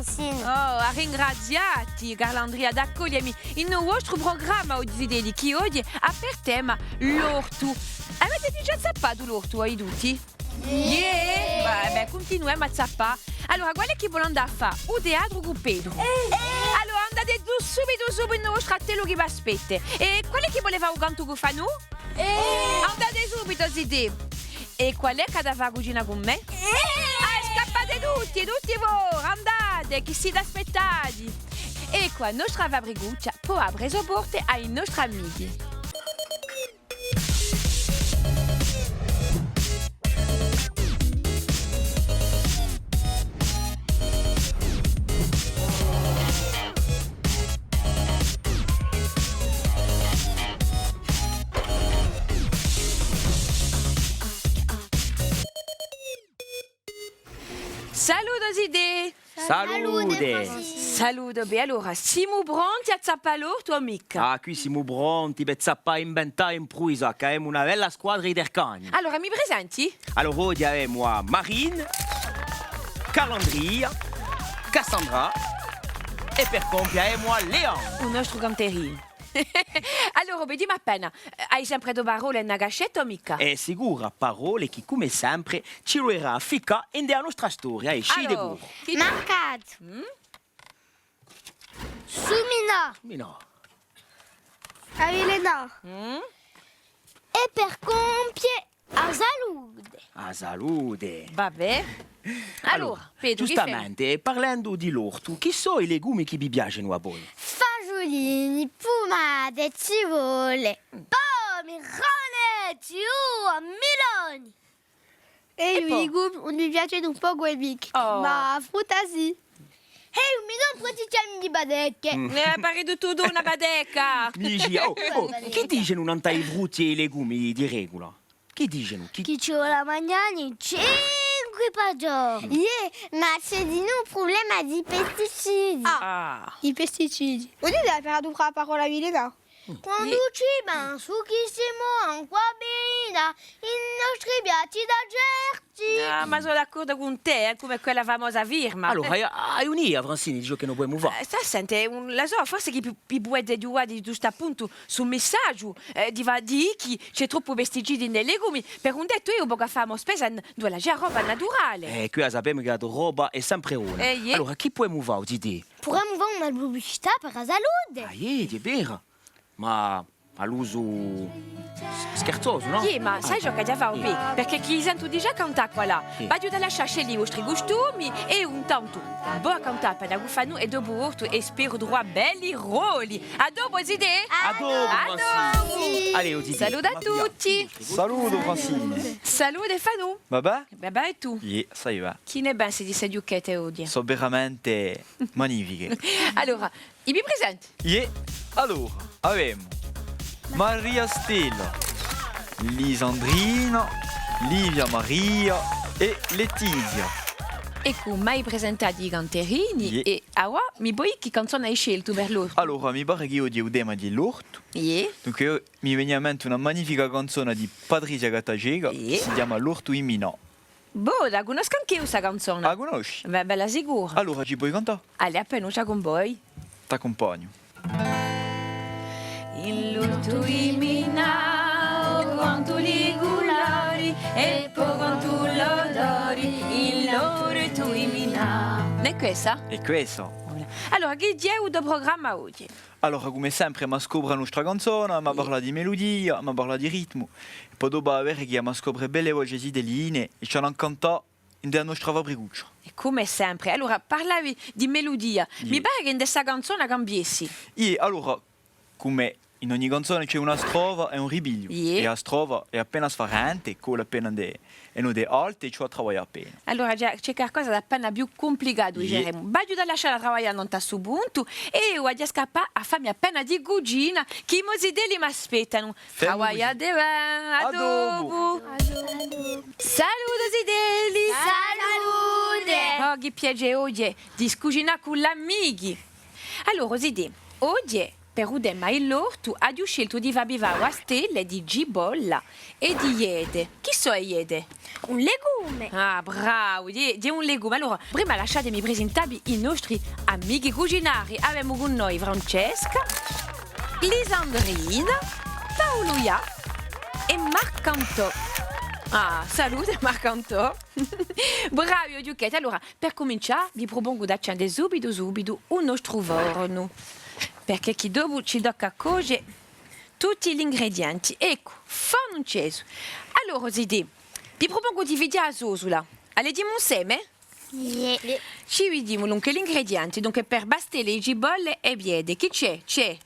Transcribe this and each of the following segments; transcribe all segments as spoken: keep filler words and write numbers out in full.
Sì. Oh, à ringraziatti, Carlandria, d'accogliemi in u vostru prugramma, o zitelli, chì oghje hà per tema l'ortu. Avete digià zappatu l'ortu, voi tutti? Iè! Bè, bè, cuntinuemu à zappà. Allora, quale hè chì vole andà à fà u teatru cù Petru? Allora, andate subitu, subitu in u vostru attellu chì v'aspetta. È quale hè chì vole fà u cantu cù Fanù? Andate subitu, zitè! È quale hè chì hà da fà a cucina cù mè? Ah, scappate tutti, tutti fora, andate, chì site aspettati! Eccu, a nostra fabricuccia pò apre e so porte à i nostri amichi. Salutu, zitè! Salute! Salute, bè, allora, simu pronti à zappà l'ortu o micca? Ah, quì simu pronti per zappà, inventà, impruvisà, chì avemu una bella squadra di tercani. Allora, mi presenti? Allora, oghje avemu à Marine, Carlandria, Cassandra è per compie avemu à Leon. U nostru canterinu. Allora, vedimu appena, eh, hai sempre duie parolle in a cascetta o micca? Hè sicura, parolle chì, cum'è sempre, ci vulerà à ficcà indè a nostra storia, è scite puru. Allora, chì... Marcatu. Mm? Suminà. Suminà. Avvilinà. Mm? È per compie A salute! A salute! Va bè. Allora, allora, Petru, chì femu? Ghjustamente, parlendu di l'ortu, chì sò i legumi chì vi piacenu à voi? Fasgiulini, pumate, civole, pomi, ranetti, uvuli, miloni. È i legumi ùn mi piacenu pocu è micca, ma a frutta sì. È eiu mi compru tutti i ghjorni di patecche. Mm. Eh, pari tuttu una patecca! Mi dici, oh, oh, chì dicenu nant'à i frutti è i legumi di regula? Chì dicenu? Chì... Chì ci vole à magnà ne cinque par ghjornu. Iè, ma ci hè dinù un prublema di pesticidi. Ah, i pesticidi. Ùn hè vera, a parolla avvilinà. Quandu ci pensu chì simu ancu avvilinati, i nostri piatti da certi. Ah, ma sò d'accordu cun tè, eh, cum'è quella famosa firma. Allora, hai, hai un'idea, Francine, di ciò chì no pudemu fà? Eh, stà à sente, un, a sò, forse chì pi-, vi pudete ghjuvà di ghjustu appuntu stu messaghju, eh, di fà, di dì chì ci hè troppu pesticidi in i legumi, per un dettu eiu vocu à fà a mo spesa in, induve ci hè a roba naturale. Eh, quì a sapemu chì a to roba hè sempre bona. Eh, iè. Allora, chì pudemu fà, o zitè? Pudemu fà una publicità per a salute. Ah, iè, hè vera. Ma à l'usu s-, scherzosu, nò? Iè, ma sai ciò ch'aghju da fà, o Pè? Perchè chì sentu digià cantà quallà. V'aghju da lascià sceglie i vostri custumi è eiu intantu vò à cantà appena cù Fanù è dopu voltu è speru truvà belli roli. À dopu, zitè! À dopu, Francine! Allez, o zitè. Salutu à tutti! Salutu, Francine! Salute, Fanù! Và bè? Và bè, è tù? Iè, ça y va. Chì ne pensi di ste ghjucchette oghje? Sò veramente magnifiche. Allora, i mi presenti? Iè, allora, avemu Maria Stella, Lisandrina, Livia Maria è Letizia. Eccu, m'hai presentatu i canterini è avà mi poi dì chì canzona hai sceltu per loro? Allora, mi pare chì oghje u tema hè l'ortu. Iè. Dunque, eiu, mi vene à mente una magnifica canzona di Patrizia Gattaceca, chì si chjama L'ortu di Minà. Bò, a cunnoscu anch'eiu sta canzona. A cunnosci? Bè, bella sicura. Allora, ci poi cantà? Allez, appena, ci accumpagni. T'accumpagnu. Hè quessa? Hè quessa. Allora, chì ghjè u to prugramma oghje? Allora, cum'è sempre, emu à scopre a nostra canzona, emu à parlà di meludia, emu à parlà di ritmu. È po dopu à vede chì emu à scopre belle voce zitelline è ci anu à cantà indè a nostra fabricuccia. È cum'è sempre. Allora, parlavi di meludia. Iè. Mi pare chì indè sta canzona cambiessi. Iè, allora, cum'è in ogni canzona ci hè una strofa è un ripigliu. Iè. È a strofa hè appena sfarente, colla appena indè e note alte, ci hè à travaglià appena. Allora, ci hè, ci hè qualcosa d'appena più cumplicatu, diceremu. V'aghju da lascià à travaglià nant'à stu puntu, è eiu aghju da scappà à fà mi appena di cucina, chì i mo zitelli m'aspettanu. Travagliate bè, à dopu. Salute, zitelli. Salute. Oh, chì piacè oghje di scucinà cù l'amichi. Allora, zitè, oghje Per u tema di l'ortu, aghju sceltu di fà vi fà e stelle di cipolla è di ghjete. Chì sò e ghjete? Un legume. Ah, bravu, ghjè, ghjè un legume. Allora, prima lasciatemi presentà vi i nostri amichi cucinari. Avemu cù noi Francesca, Lisandrina, Paulu Ià è Marcantò. Ah, salute Marcantò. Bravi, o ghjuchetti. Allora, per cumincià, vi prupongu d'accende subitu, subitu u nostru fornu, perchè chì dopu ci tocca à coce tutti l'ingredienti. Eccu, fornu incesu. Allora, o zitè, vi prupongu di fighjà a sosula. A leghjimu inseme? Iè. Ci vidimu, dunque, l'ingredienti. Dunque, per e stelle, e cipolle è e ghjete. Chì ci hè? Ci hè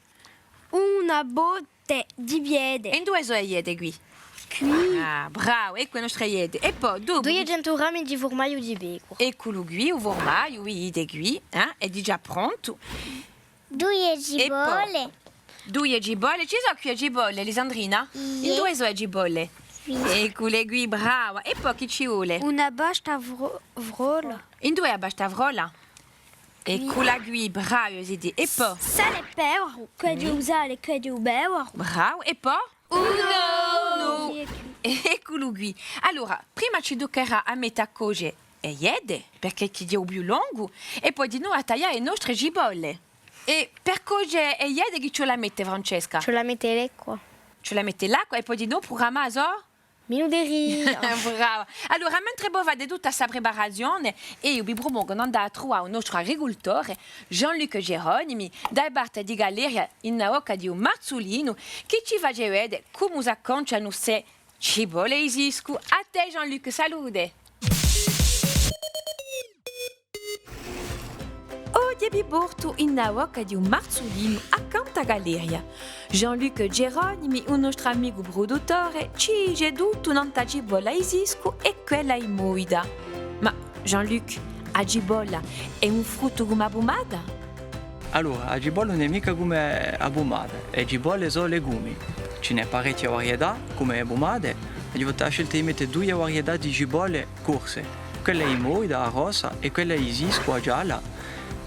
una botte di ghjete. È induve sò e ghjete quì? Quì. Ah, bravu, eccu e nostre ghjete. È po, dopu? Duiecentu grammi di furmagliu di pecura. Ecculu quì, u furmagliu, vidite quì, eh? Hè digià prontu. Duie cipolle. Duie cipolle. Ci sò quì e cipolle, Lisandrina? Iè. Induve sò e cipolle? Quì. Eccule quì, brava. È po chì ci vole? Una pasta fro-, frolla. Induve a pasta frolla? Eccula quì, bravi, o zitè. È po? Sale è pevaru, quì hè u sale, quì hè u pevaru. Bravu, è po? Unu! Unu! Ecculu quì. Allora, prima ci tuccherà à mette à coce e ghjete, perchè chì ghjè u più longu, è po dinù à taglià e nostre cipolle. È per coce e ghjete chì ci vole à mette, Francesca? Ci vole à mette l'acqua. Ci vole à mette l'acqua è po dinù prugrammà a so Minuteria! Brava! Allora, mentre vo fate tutta sta preparazione, eiu vi prupongu d'andà à truvà u nostru agricultore, Jean-Luc Geronimi, da e parte di Galeria, in a bocca di u Marzulinu, chì ci face vede cumu s'acconcianu ste cipolle di Siscu. À tè, Jean-Luc, salute! Oghje vi portu in a bocca di u Marzulinu accantu à Galeria. Jean-Luc Geronimi, u nostru amicu pruduttore, ci dice tuttu nant'à a cipolla di Siscu è quella di Moida. Ma, Jean-Luc, a cipolla hè un fruttu cum'è a pumata? Allora, a cipolla ùn hè micca cum'è a pumata, e cipolle sò legumi. Ci n'hè parechje varietà, cum'è e pumate, aghju fattu a scelta di mette duie varietà di cipolle corse, quella di Moida, a rossa, è quella di Siscu, a gialla,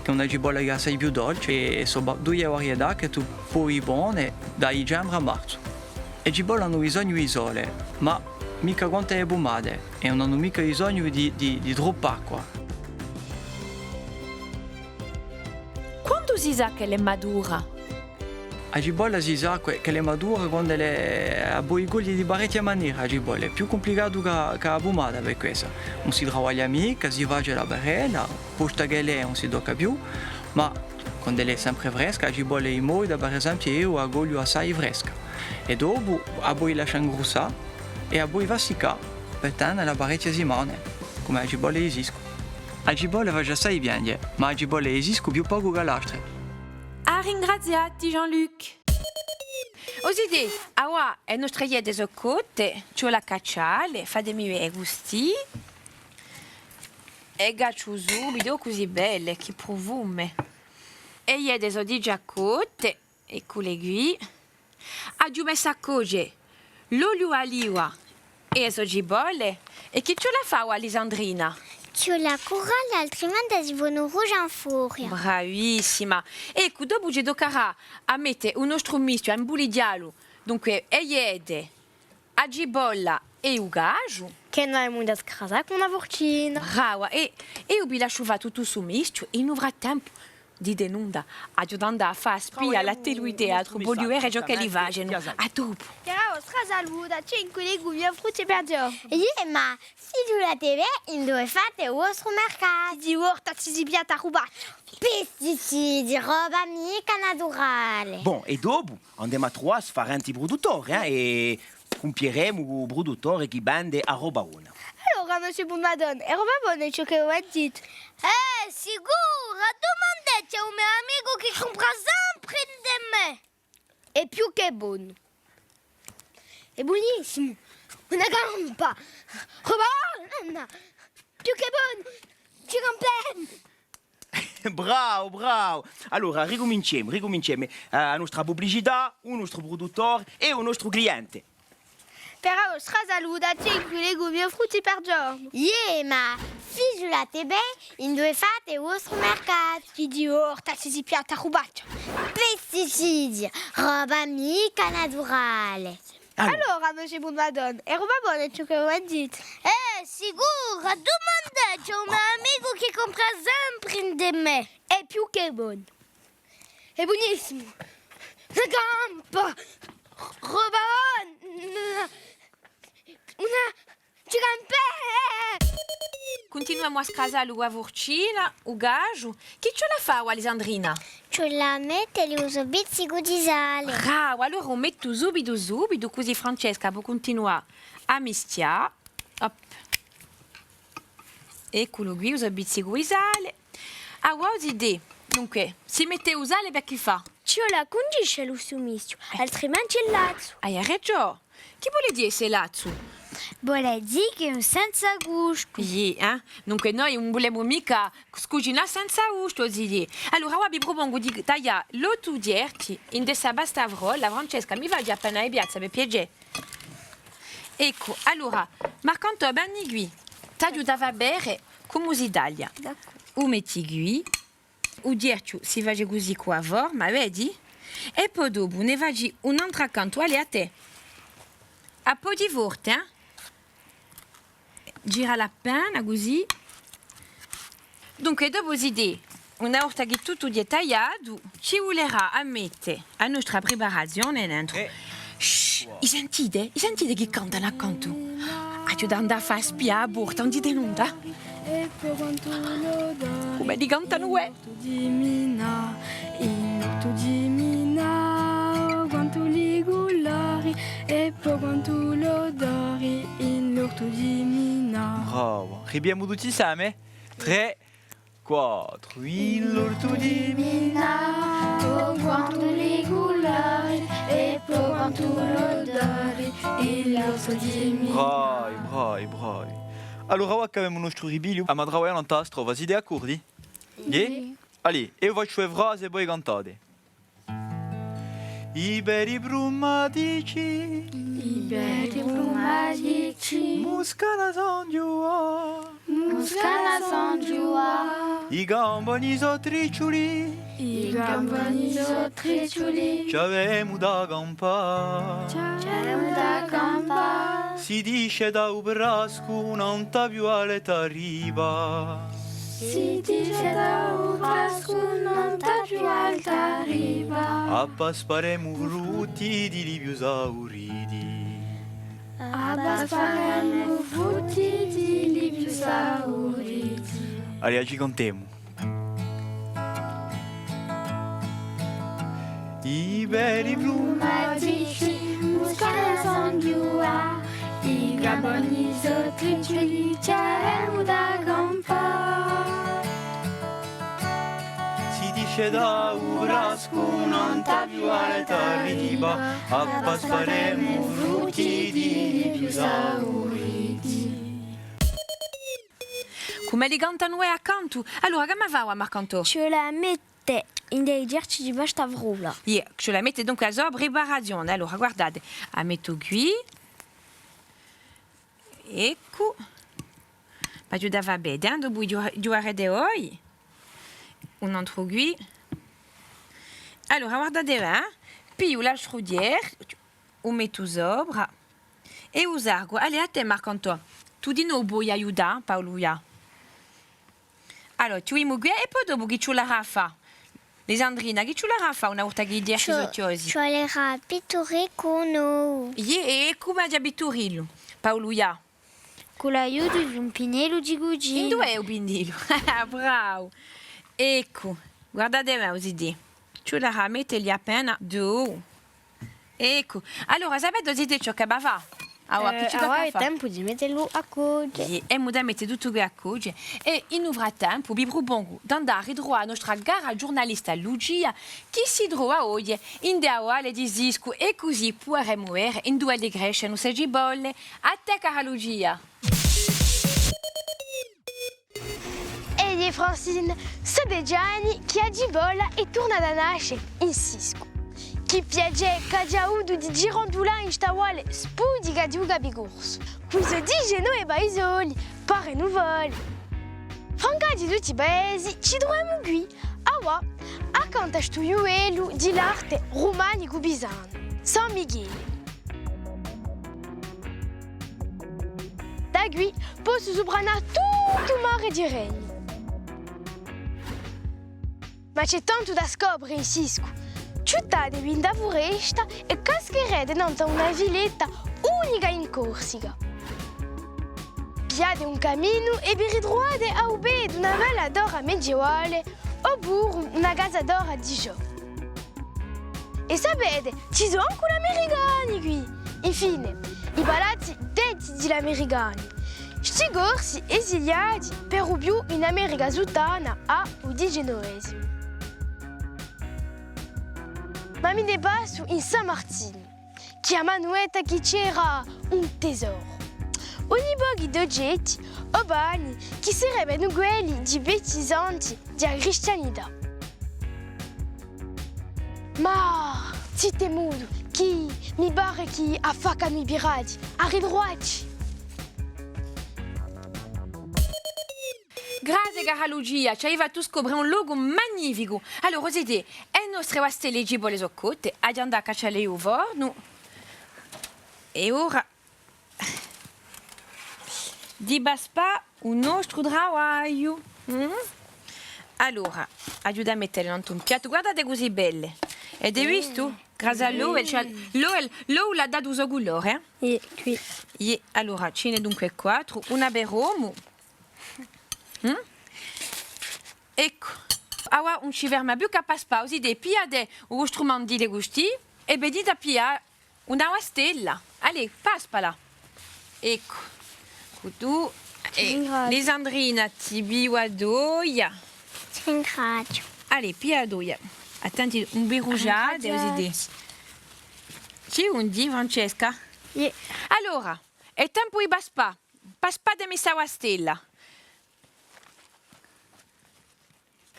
chì hè una cipolla chì hè assai più dolce, è sò ba-, duie varietà chì tù poi pone da dicembre à marzu. E cipolle anu bisognu di sole, ma micca quant'è e pumate, è ùn anu micca bisognu di, di, di troppa acqua. Quandu si sà ch'ella hè matura? A cipolla si sà chì, ch'ella hè matura quand'ella hè, a poi coglie di parechje manere a cipolla, hè più cumplicatu chè, chè a pumata per quessa. Ùn si travaglia micca, si face a parella, postu ch'ella hè ùn si tocca più, ma quand'ella hè sempre fresca, a cipolla di Moida, per esempiu, eiu a cogliu assai fresca. È dopu a poi lascià ingrussà è a poi fà siccà per tene parechje simane, cum'è a cipolla di Siscu. A cipolla face assai pienghje, ma a cipolla di Siscu più pocu chè l'altre. À ringraziatti, Jean-Luc. O zitè, avà e nostre ghjete sò cotte, ci vole à caccialle, fatemi vede custì. È cacciu subitu, cusì belle, chì prufume. E ghjete sò digià cotte, eccule quì. Aghju messu à coce l'oliu d'aliva è e so cipolle, è chì ci vole à fà, o Lisandrina? Ci vole à curralle, altrimenti si fanu rouge in furia. Bravissima! Eccu, dopu ci tuccherà à mette u nostru mischju, à imbulighjallu, dunque, e ghjete, a cipolla è u casgiu. Chì no avemu da scrasà cù una furcina. Brava, è, è eiu vi lasciu fà tuttu stu mischju, è in u frattempu, dite nunda, aghju da andà à fà a spia à l'attellu di teatru, vogliu vede ciò ch'elli facenu. À dopu. Chjara, a vostra salute, cinque legumi è frutti per ghjornu. Iè, ma fighjulate bè induve fate u vostru mercatu. Di volta ci si piatta à rubà. Pesticidi, roba micca naturale. Bon, è dopu? Andemu à truvà sfarenti pruduttori, eh, è cumpieremu cù u pruduttore chì vende a roba bona. Allora, monsieur Bonmadone, hè roba bona ciò chì vo vendite? Eh, sicuru, dumandate à u mo amicu chì cumpra sempre ind'è mè. Hè più chè bonu. Hè bunissimu. Una campa. Roba bona. Più chè bonu. Ci campemu. Bravu, bravu! Allora, ricuminciemu, ricuminciemu. Eh, a nostra publicità, u nostru pruduttore è u nostru cliente. Per a vostra salute, cinque legumi o frutti per ghjornu. Iè, ma fighjulate bè induve fate u vostru mercatu. Chì di orta ci si piatta rubaccia. Pesticidi, roba micca naturale. Allora, monsieur Bombadon, hè roba bona ciò chì vo mi dite? Eh, sicuru, dumandate à un amicu chì compra sempre ind'è mè. Hè più chè bonu. Hè bunissimu. Una campa. Roba bona. Una Ci campè! Cuntinuemu à scasà l'uva furcina, u casgiu. Chì ci vole à fà, o Alessandrina? Ci vole à metteli u so pizzicu di sale. Bravu, allora u mettu subitu, subitu, cusì Francesca pò cuntinuà à mischjà. Op. Ecculu quì, u so pizzicu di sale. Ah, avà, o zitè. Dunque, si mette u sale per chì fà? Ci vole à cundisce lu stu mischju, eh, altrimenti hè lazzu. Ai ragiò. Chì vole dì esse lazzu? Vole dì chì hè un senza gustu. Iè, eh? Dunque noi ùn vulemu micca cucinà senza gustu, o zitè. Allora, avà vi prupongu di taglià l'ottu chjerchji ind'è sta pasta frolla. Francesca, mi faci appena di piazza, per piacè? Eccu, allora, Marcantò, veni quì. T'aiutu à vede cumu si taglia. D'accordu. U metti quì. U chjerchju si face cusì cù a forma, vedi? È po dopu ne faci un antru accantu, allez, à tè. Appogghji forte, eh? Girala appena cusì. Dunque, dopu, zitè, una volta chì tuttu hè tagliatu, ci vulerà à mette a nostra preparazione nentru. Eh. Shh, i sentite? I sentite chì cantanu accantu? Aghju da andà à fà spià à a porta, ùn dite nunda? Cum'elli cantanu, eh? Brava, ripigliemu tutti inseme. Trè, quattru. Bravi, bravi, bravi. Allora, avà chì avemu u nostru ripigliu, emu da travaglià nant'à a strofa, site d'accordu? Iè? Allez, eiu facciu e frase è voi cantate. I peri prumatici. I peri prumatici. Muscanu à San Ghjuvà. Muscanu à San Ghjuvà. I campani sò tricciuli. I campani sò tricciuli. Ci avemu da campà. Ci avemu da campà. Si dice da u Brascu nant'à più alta riva. Si dice da u Brascu nant'à più alta riva. Appasparemu frutti di li più sauriti. Appasparemu frutti di li più sauriti. Allez, a ci cantemu. I peri prumatici, muscanu à San Ghjuvà, i campani sò tricciuli, ci avemu da campà. Si dice da u Brascu nant'à più alta riva, appasparemu frutti di li più sauriti. Cum'elli cantanu, eh, accantu. Allora, chì emu da fà, Marcantò? Ci vole à mette ind'è i chjerchji di pasta frolla. Iè, ci vole à mette dunque a so preparazione. Allora, guardate, a mettu quì. Eccu. V'aghju da fà vede, eh, dopu ghju-, ghjucarete voi. Un antru quì. Allora, guardate, eh. Pigliu l'altru chjerchju, u mettu sopra. È u sargu. Allez, à tè, Marcantò. Tù dinò poi aiutà, Paulujà. Allora, chjudimu quì è po dopu chì ci vulerà à fà? Lisandrina, chì ci vulerà à fà una volta chì i chjerchji sò chjosi? Ci vulerà à pitturì cù un ovu. Iè, è cumu aghju à pitturillu? Paulujà. Cù l'aiutu d'un pinnellu di cucina. Induve hè u pinnellu? Bravu! Eccu, guardate bè, o zitè. Ci vulerà à metteli appena d'ovu. Eccu. Allora, sapete, o zitè, ciò ch'emu da fà? Avà, eh, chì ci tocca à fà? Avà hè tempu di mettelu à coce. Iè, emu da mette tuttu quì à coce. È in u frattempu vi prupongu d'andà à ritruvà a nostra cara ghjurnalista Lucia, chì si trova oghje indè a valle di Siscu, è cusì puderemu vede induve crescenu ste cipolle. À tè, cara Lucia. È iè, Francine, sò dece anni chì a cipolla hè turnata à nasce in Siscu. Chì piacè ch'aghju avutu di girandulà in sta valle spudica di u Capicorsu, cù i so dicennove paisoli, pare nuvole. Francati tutti i paesi, ci truvemu quì, avà, accantu à stu ghjuvellu di l'arte rumanicu pisanu, San Michele. Da quì possu supranà tuttu u mare Tirreniu. Ma ci hè tantu da scopre in Siscu. Ciuttatevi in a furesta è cascherete nantu à una villetta unica in Corsica. Pigliate un caminu è vi ritruvate à u pè d'una bella torra medievale oppuru una casa torra di ghjò. È sapete, ci sò ancu l'americani quì! Infine, i palazzi detti di l'americani, sti Corsi esiliati per u più in America suttana à u dicennovesimu. Ma mi ne passu in San Martinu, chì a m'anu detta chì c'era un tesoru. Uni pochi d'ogetti o panni chì sarebbenu quelli di vechji santi di a cristianità. Ma zittu mutu, chì mi pare chì affaccanu i pirati, à ritruvacci! Grazie, cara Lucia, ci ai fattu scopre un locu magnificu. Allora, o zitè, e nostre pastelle e cipolle sò cotte, aghju da andà à caccià u fornu. È ora di paspà u nostru travagliu. Mm? Allora, aghju da mettele nantu à un piattu. Guardate cusì belle. Avete vistu? Grazie à l'ovu, cioè, l'ovu, l'ovu l'hà datu u so culore, eh? Iè, quì. Iè, allora, ci n'hè dunque quattru, una per omu. Mm? Eccu. Avà ùn ci ferma più chè à paspà, o zitè, pigliate u vostru mandile custì è venite à piglià una pastella. Allez, paspala. Eccu. Cù tù. È Lisandrina, ti pigliu a toia. Ti ringraziu. Allez, piglia a toia. Attenti, ùn vi brusgiate, o zitè. Ci undi, Francesca? Iè. Allora, hè tempu di paspà. Paspatemi sta pastella.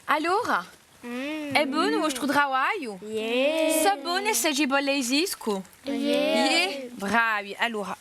Allora, hè bonu u vostru travagliu? Iè. Sò bone ste cipolle di Siscu? Iè. Iè, bravi. Allora,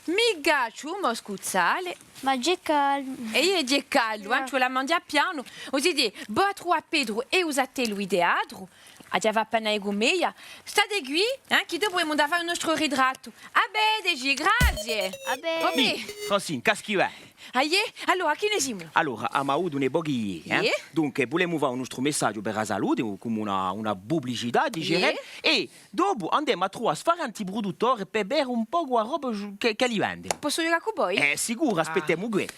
mi cacciu u mo scuzzale. Ma ghjè caldu. È iè, ghjè caldu, eh, ci vole à manghjà pianu. O zitè, vò à truvà à Petru è u so attellu di teatru. Aghju da fà appena di cumedia. State quì, eh, chì dopu emu da fà u nostru ritrattu. À vedeci, grazie. À vedeci. Mì, Francine, caschi bè. Ah, iè? Allora, chì ne simu? Allora, emu avutu un pocu di, eh? Iè? Dunque, vulemu fà u nostru messaghju per a salute, cum'è una, una publicità, diceremu. Iè? È dopu andemu à truvà sfarenti pruduttori per vede un pocu a roba chì, ch'elli vendenu. Possu ghjucà cù voi? Eh, sicuru, aspettemu quì.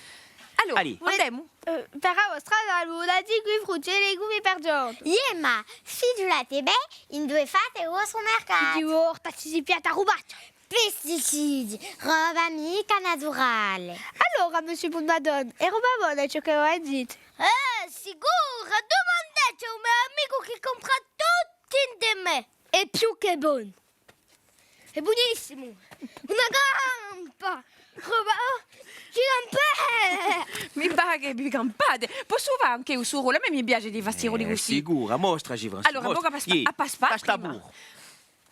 Allora, andemu. Eh, per a vostra salute, di quì frutti è legumi per ghjornu. Iè, ma fighjulate bè induve fate u vostru mercatu. Di volta ci si piatta a rubaccia. Pesticidi, roba micca naturale. Allora, monsieur Bonadonna, hè roba bona ciò chì vo vendite? Eh, sicuru, dumandate à u mo amicu chì compra tuttu ind'è mè. Hè più chè bonu. Hè bunissimu! Una campa! Roba, oh, ci campemu! Mi pare chì vi campate! Possu fà anch'eiu stu rollu? À mè mi piace di fà sti rolli cusì. Eh, sicura, mostraci, Francine. Allora, bocca à paspà, à paspà prima.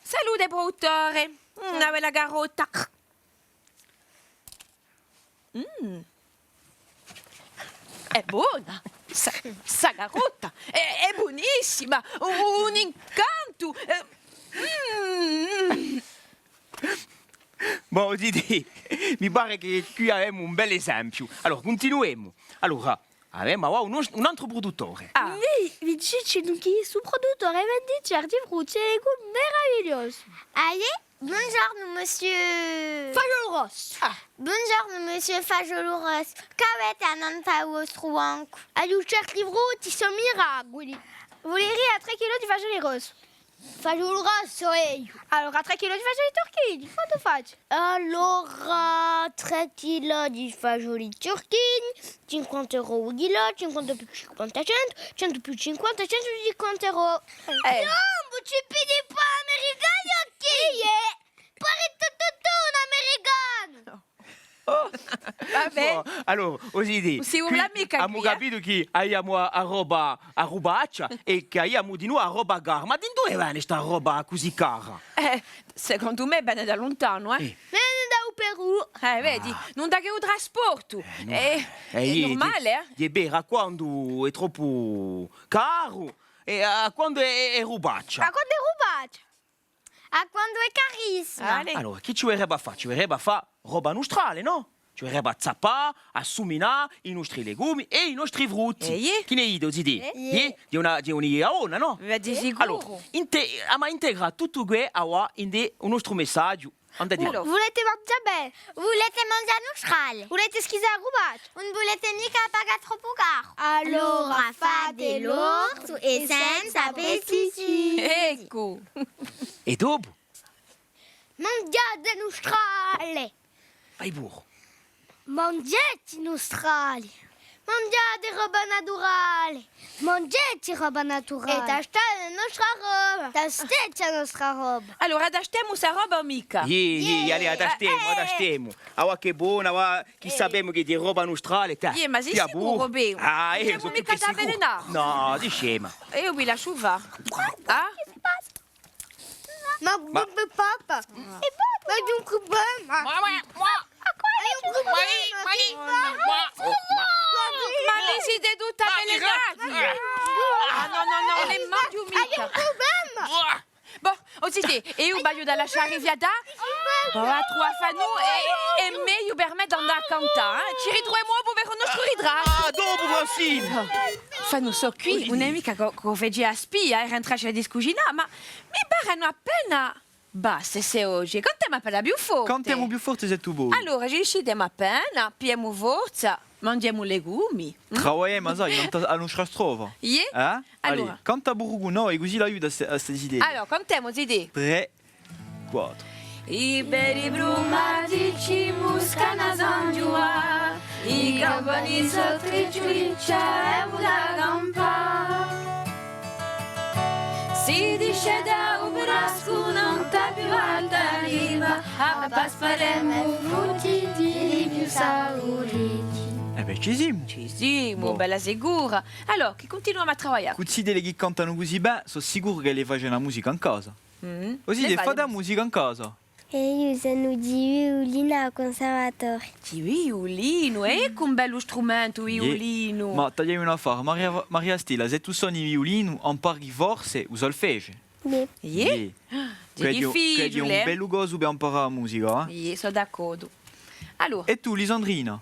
Salute, produttore! Mm, una bella carotta! Mm. Hè bona! Sta, sta carotta! Hè, hè bunissima! Un, un incantu! Eh, mm. Bon, zitè, mi pare chì quì avemu un bell'esempiu. Allora, cuntinuemu. Allora, avemu avà un, un antru pruduttore. Ah. Mì, vi dicu chì stu pruduttore vende certi frutti è legumi maravigliosi. Aiò, Bonghjornu, monsieur Fasgiolu Rossu. Ah. Bonghjornu, monsieur Fasgiolu Rossu. Ch'avete annantu à u vostru bancu? Aghju certi frutti, sò miraculi. Vuleria trè chilò di fasgioli rossi. Fasgiolu rossu, eiu. Allora, trè chilò di fasgioli turchini, quantu face? Allora, trè chilò di fasgioli turchini, cinquanta euro u chilò, cinquanta più cinquanta, centu, centu più cinquanta, centu cinquanta euro. Eh. Piombu, ci pigli pà americani o chì? Iè. Pare tuttu un americanu. Oh. Bè. Allora, o zitè, ùn si vole micca, emu capitu chì aviamu a, a roba, a robaccia è chì aviamu dinù a roba cara. Ma d'induve vene sta roba cusì cara? Eh, secondu mè vene da luntanu, eh. Eh. Vene da u Perù. Eh, vedi, ùn dà chè u trasportu. Eh, nò. Eh, hè nurmale, eh. Hè vera, quandu hè troppu caru, è à quandu hè, hè, hè rubaccia. À quandu hè rubaccia. À quandu hè carissima. Allez. Allora, chì ci vulerebbe à fà? Ci vulerebbe à fà roba nustrale, nò? Ci vulerebbe à zappà, à suminà i nostri legumi è i nostri frutti. Eh, iè. Chì ne dite, o zitè? Eh? Iè? Hè una, hè un'idea bona, nò? Bè, di sicuru. Allora, inte-, emu à integrà tuttu què avà in u nostru messaghju. Andate. Allora. Vulete manghjà bè? Vulete manghjà nustrale? Vulete schisà a rubaccia? Ùn vulete micca pagà troppu caru? Allora fate l'ortu è senza pesticidi. Eccu. È dopu? Manghjate nustrale! Vai puru. Manghjate nustrale! Manghjate roba naturale! Manghjate roba naturale! È tastate a nostra roba! Tastate a nostra roba! Allora, tastemu sta roba o micca? Iè, iè, allez, a tastemu, a tastemu. Avà chì hè bona, avà chì sapemu chì hè di roba nustrale, tè. Iè, ma sì sicuru, bè? Ah, eh, ùn sò micca più sicuru. Nò, dicemu. È eiu vi lasciu fà. Ah? Ma, ma, papà, ma c'hè un prublema. Ma, ma, ma, ma, ma, ma, ma, ma vi site tutti avvelenati? Ah, nò, nò, nò, ùn ne manghju micca. C'hè un prublema. Bò, o zitè, eiu v'aghju da lascià rifiatà. Bò, và à truvà Fanù è, è megliu per mè d'andà à cantà, eh. Ci ritruvemu dopu per u nostru ritrattu. Ah, dopu, Francine. Fanù, sò quì, ùn hè micca ch'o, ch'o faci a spia, eh, rentrassi à discucinà, ma mi parenu appena basse ste voce. Cantemu appena più forte. Cantemu più forte s'è tù voli. Allora, ci scitemu appena, pigliemu forza, manghjemu legumi. Travagliemu, sai, nant'à a nostra strofa. Iè? Eh? Allora. Allez, canta puru cù noi, cusì l'aiuti à ste, à ste zitelle. Allora, cantemu, zitè. Trè, quattru. Eh bè, ci simu. Ci simu, bella sicura. Allora, chì cuntinuemu à travaglià. Cù zitelle chì cantanu cusì bè, sò sicuru ch'elle facenu a musica in casa. Mm. O zitè, fate a musica in casa? È eiu sonu di viulinu à u cunservatoriu. Di viulinu? Eccu un bellu strumentu, u viulinu! Ma t'aghju da dì un affare, Maria, Maria Stella, s'è tù soni u viulinu, ampari forse u solfegiu. Iè. Iè? Hè difficiule, hè un bellu cosu per amparà a musica, eh? Iè, sò d'accordu. Allora. È tù, Lisandrina?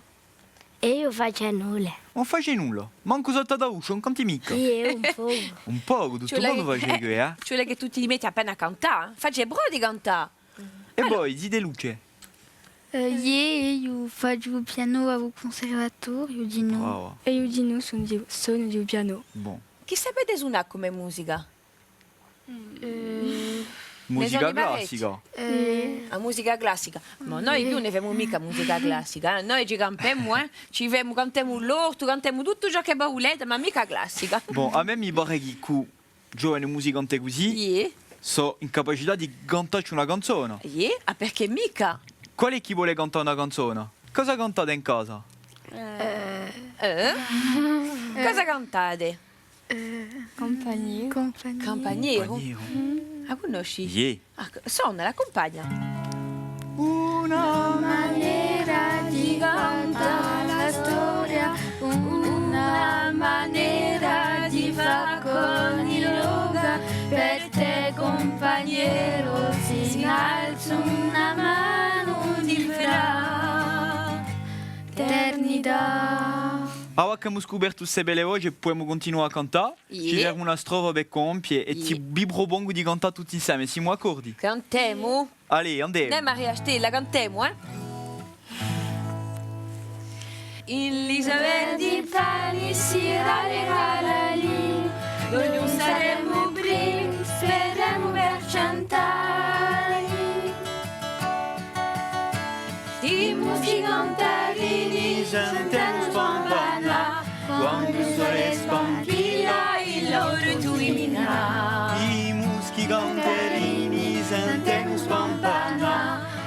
Eiu facciu nulla. Ùn faci nulla? Mancu sottu à a duscia, ùn canti micca? Iè, un pocu. Un pocu, tuttu u mondu face què, eh? Ci vole chì tù ti metti appena à cantà, eh? Face prova di cantà. È voi, zitè Luce? Eh, iè, eiu facciu u pianu à u cunservatoriu dinù. Brava. È eiu dinù sonu di, sonu di u pianu. Bon. Chì sapete sunà cum'è musica? Eh, musica classica. Eh. A musica classica. Ma noi quì ùn ne femu micca musica classica, eh. Noi ci campemu, eh. Ci femu, cantemu l'ortu, cantemu tuttu ciò chì vo vulete, ma micca classica. Bon, à mè mi pare chì cù giovane musicante cusì, sò in capacità di cantacci una canzona. Iè? Ah, perchè micca? Quale hè chì vole cantà una canzona? Cosa cantate in casa? Eh? Cosa cantate? Eh, Campaniere. Campaniere. Campaniere. A cunnosci? Iè. Ah, sonala, accumpagna. Avà ch'emu scupertu ste belle voce, pudemu cuntinuà à cantà. Iè. Ci fermu una strofa per compie è ti, vi prupongu di cantà tutti inseme. Simu d'accordu? Cantemu. Allez, andemu. Nè, Maria Stella, cantemu, eh?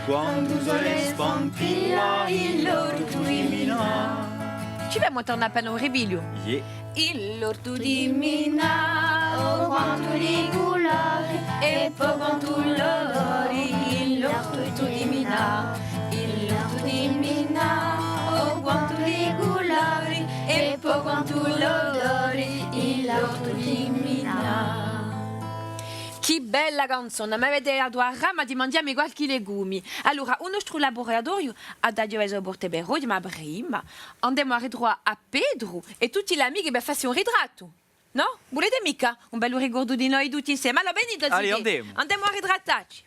Quandu u sole spampilla in l'ortu di Minà. Ci vemu à turnà appena un ripigliu? Iè. In l'ortu di Minà, oh quantu di culori, è po quantu l'odori, in l'ortu di Minà. In l'ortu di Minà, oh quantu di culori, è po quantu l'odori, in l'ortu di Minà. Chì bella canzona, m'avete datu a brama di manghjami qualchì legumi. Allora, u nostru laburatoriu hà da chjode e so porte per oghje, ma prima andemu à ritruvà à Petru è tutti l'amichi per fassi un ritrattu. Nò? Vulete micca un bellu ricordu di noi tutti inseme? Allora, venite, zitè. Allez, andemu. Andemu à ritrattacci.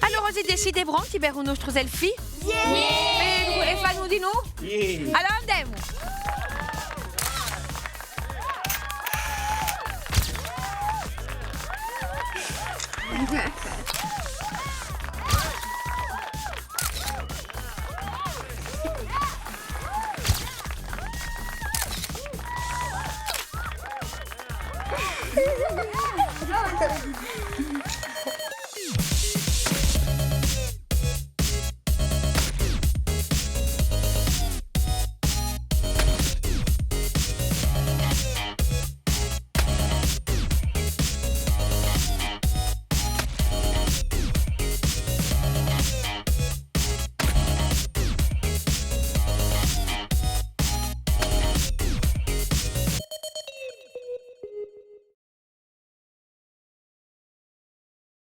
Allora, site, site pronti per u nostru selfie? Iè! Petru, è Fannu dinù? Iè! Allora andemu!